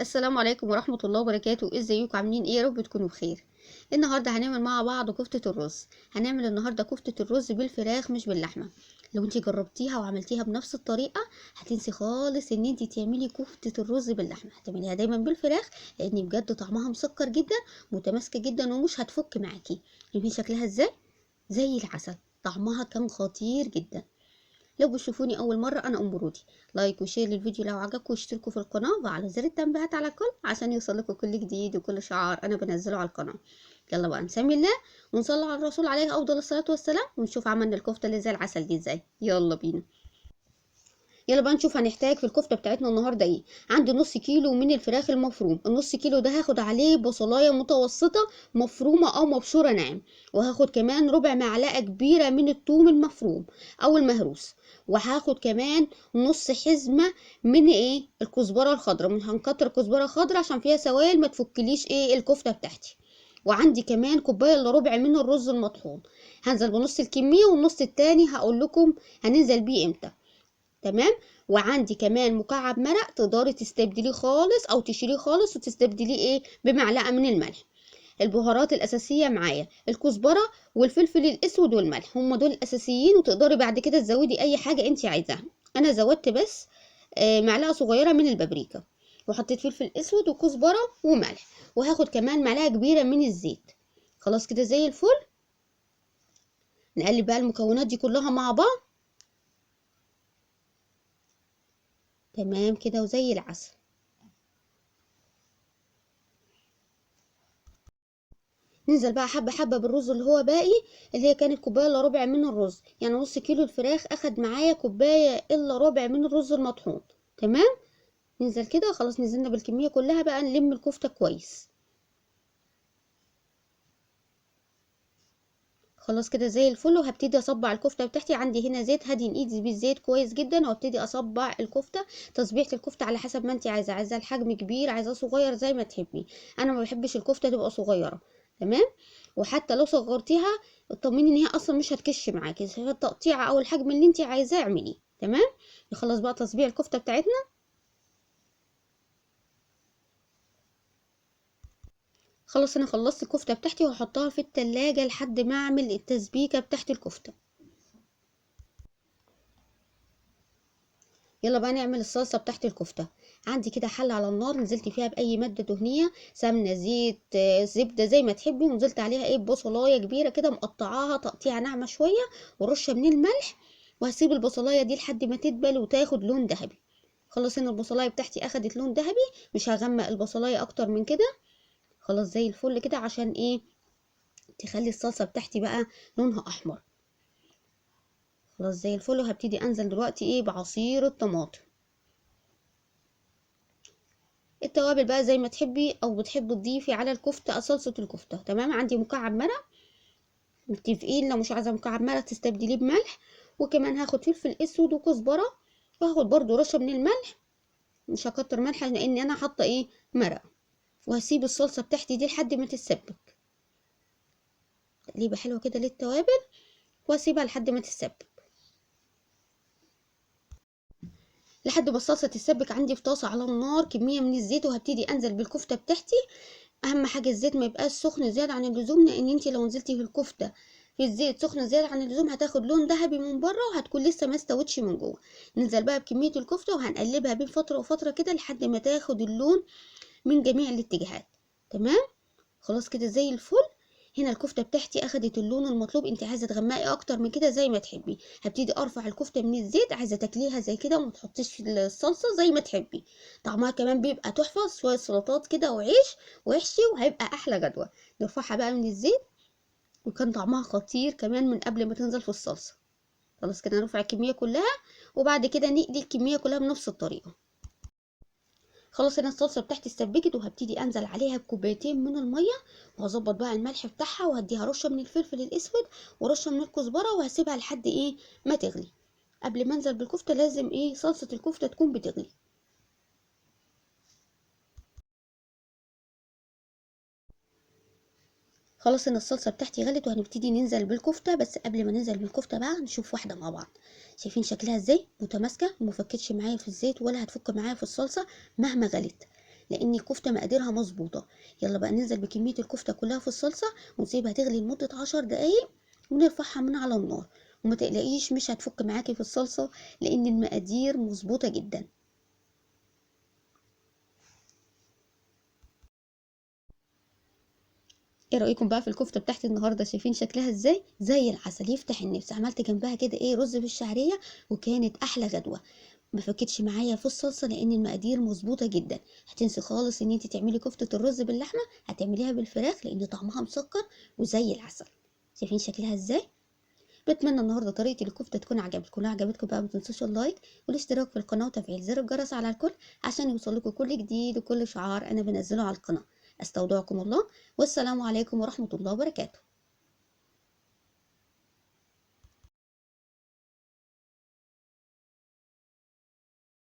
السلام عليكم ورحمة الله وبركاته. ازيكم عاملين ايه؟ يا رب تكونوا بخير. النهارده هنعمل مع بعض كفتة الرز. هنعمل النهارده كفتة الرز بالفراخ مش باللحمة. لو انتي جربتيها وعملتيها بنفس الطريقة هتنسي خالص ان انتي تعملي كفتة الرز باللحمة، هتعمليها دايما بالفراخ لان بجد طعمها مسكر جدا، متماسكة جدا ومش هتفك معاكي. شايفين شكلها ازاي؟ زي العسل، طعمها كان خطير جدا. لو بتشوفوني اول مرة انا ام رودي، like و share للفيديو لو عجبكم، واشتركوا في القناة وعلى زر التنبيهات على الكل عشان يوصلكم كل جديد وكل شعار انا بنزله على القناة. يلا بقى نسمي الله ونصلي على الرسول عليه افضل الصلاة والسلام، ونشوف عملنا الكفتة اللي زي العسل دي ازاي. يلا بينا. يلا بقى نشوف هنحتاج في الكفتة بتاعتنا النهارده ايه. عندي نص كيلو من الفراخ المفروم، النص كيلو ده هاخد عليه بصلايه متوسطه مفرومه او مبشوره ناعم، وهاخد كمان ربع معلقه كبيرة من الثوم المفروم او المهروس، وهاخد كمان نص حزمه من ايه الكزبره الخضراء. مش هنكتر كزبره خضراء عشان فيها سوائل ما تفكليش ايه الكفتة بتاعتي. وعندي كمان كوباية الا ربع من الرز المطحون، هنزل بنص الكمية والنص التاني هقول لكم هننزل بيه امتى. تمام. وعندي كمان مكعب مرق تقدري تستبدليه خالص او تشيليه خالص وتستبدليه ايه بمعلقه من الملح. البهارات الاساسية معايا الكزبره والفلفل الاسود والملح، هم دول الاساسيين، وتقدري بعد كده تزودي اي حاجة انت عايزاها. انا زودت بس معلقه صغيرة من البابريكا، وحطيت فلفل اسود وكزبره وملح، وهاخد كمان معلقه كبيرة من الزيت. خلاص كده زي الفل. نقلب بقى المكونات دي كلها مع بعض. تمام كده وزي العسل. ننزل بقى حبه حبه بالرز اللي هو باقي، اللي هي كانت كوباية الا ربع من الرز، يعني نص كيلو الفراخ اخد معايا كوباية الا ربع من الرز المطحون. تمام. ننزل كده خلاص، نزلنا بالكمية كلها بقى، نلم الكفتة كويس. خلاص كده زي الفل. وهبتدي اصبع الكفتة بتاعتي. عندي هنا زيت، هدهن ايدي بالزيت كويس جدا وابتدي اصبع الكفتة. تصبيحه الكفتة على حسب ما انت عايزه، عايزه الحجم كبير، عايزاه صغير، زي ما تحبي. انا ما بحبش الكفتة تبقى صغيرة. تمام. وحتى لو صغرتيها اطمني ان هي اصلا مش هتكش معاكي، التقطيعه او الحجم اللي انت عايزاه اعمليه. تمام. نخلص بقى تصبيع الكفتة بتاعتنا. خلاص انا خلصت الكفتة بتاعتي وهحطها في التلاجة لحد ما اعمل التسبيكه بتاعت الكفتة. يلا بقى نعمل الصلصه بتاعت الكفتة. عندي كده حله على النار نزلت فيها باي مادة دهنية، سمنه، زيت، زبدة، زي ما تحبي، ونزلت عليها ايه بصلايه كبيرة كده مقطعاها تقطيعه ناعمة شوية، ورشه من الملح، وهسيب البصلايه دي لحد ما تدبل وتاخد لون ذهبي. خلاص هنا البصلايه بتاعتي اخدت لون ذهبي، مش هغمق البصلايه اكتر من كده. خلاص زي الفل كده، عشان ايه تخلي الصلصه بتاعتي بقى لونها احمر. خلاص زي الفل. وهبتدي انزل دلوقتي ايه بعصير الطماطم. التوابل بقى زي ما تحبي او بتحبي تضيفي على الكفتة صلصه الكفتة. تمام. عندي مكعب مرق، متفقين لو مش عايزه مكعب مرق تستبدليه بملح. وكمان هاخد فلفل اسود وكزبره، وهاخد برده رشه من الملح، مش هكتر ملح لان انا حاطه ايه مرق. وهسيب الصلصه بتاعتي دي لحد ما تتسبك، تقليبه حلوة كده للتوابل، واسيبها لحد ما تتسبك. لحد ما الصلصه تتسبك عندي في طاسه على النار كمية من الزيت، وهبتدي انزل بالكفته بتاعتي. اهم حاجة الزيت ما يبقاش سخن زيادة عن اللزوم، لان انت لو نزلتي في الكفتة في الزيت سخن زيادة عن اللزوم هتاخد لون ذهبي من بره وهتكون لسه ما استوتش من جوه. ننزل بقى بكمية الكفتة وهنقلبها بين فترة وفترة كده لحد ما تاخد اللون من جميع الاتجاهات. تمام. خلاص كده زي الفل. هنا الكفتة بتاعتي اخدت اللون المطلوب. انت عايزه تغمقي اكتر من كده زي ما تحبي. هبتدي ارفع الكفتة من الزيت، عايزه تاكليها زي كده وما تحطيش الصلصه زي ما تحبي، طعمها كمان بيبقى تحفة. شوية سلطات كده وعيش وحشي وهيبقى احلى جدوى. نرفعها بقى من الزيت، وكان طعمها خطير كمان من قبل ما تنزل في الصلصه. خلاص كده نرفع الكمية كلها، وبعد كده نقلي الكمية كلها بنفس الطريقة. خلاص هنا الصلصه بتاعتي اتسبكت، وهبتدي انزل عليها بكوبايتين من المية، وهظبط بقى الملح بتاعها، وهديها رشه من الفلفل الاسود ورشه من الكزبره، وهسيبها لحد ايه ما تغلي. قبل ما انزل بالكفته لازم ايه صلصه الكفتة تكون بتغلي. خلاص ان الصلصه بتاعتي غلت، وهنبتدي ننزل بالكفته. بس قبل ما ننزل بالكفته بقى نشوف واحدة مع بعض. شايفين شكلها ازاي؟ متماسكة ومفكتش معايا في الزيت ولا هتفك معايا في الصلصه مهما غلت. لان الكفتة مقاديرها مظبوطة. يلا بقى ننزل بكمية الكفتة كلها في الصلصه ونسيبها تغلي لمدة 10 دقايق ونرفعها من على النار. وما تقلقيش مش هتفك معاكي في الصلصه لان المقادير مظبوطة جدا. ايه رايكم بقى في الكفتة بتاعتي النهارده؟ شايفين شكلها ازاي؟ زي العسل، يفتح النفس. عملت جنبها كده ايه رز بالشعريه، وكانت احلى غدوه. ما فكتش معايا في الصلصه لان المقادير مظبوطة جدا. هتنسي خالص ان انت تعملي كفته الرز باللحمه، هتعمليها بالفراخ لان طعمها مسكر وزي العسل. شايفين شكلها ازاي؟ بتمنى النهارده طريقه الكفتة تكون عجبتكم. لو عجبتكم بقى ما تنسوش ال like والاشتراك في القناة وتفعيل زر الجرس على الكل عشان يوصلكم كل جديد وكل شعار انا بنزله على القناة. استودعكم الله، والسلام عليكم ورحمة الله وبركاته.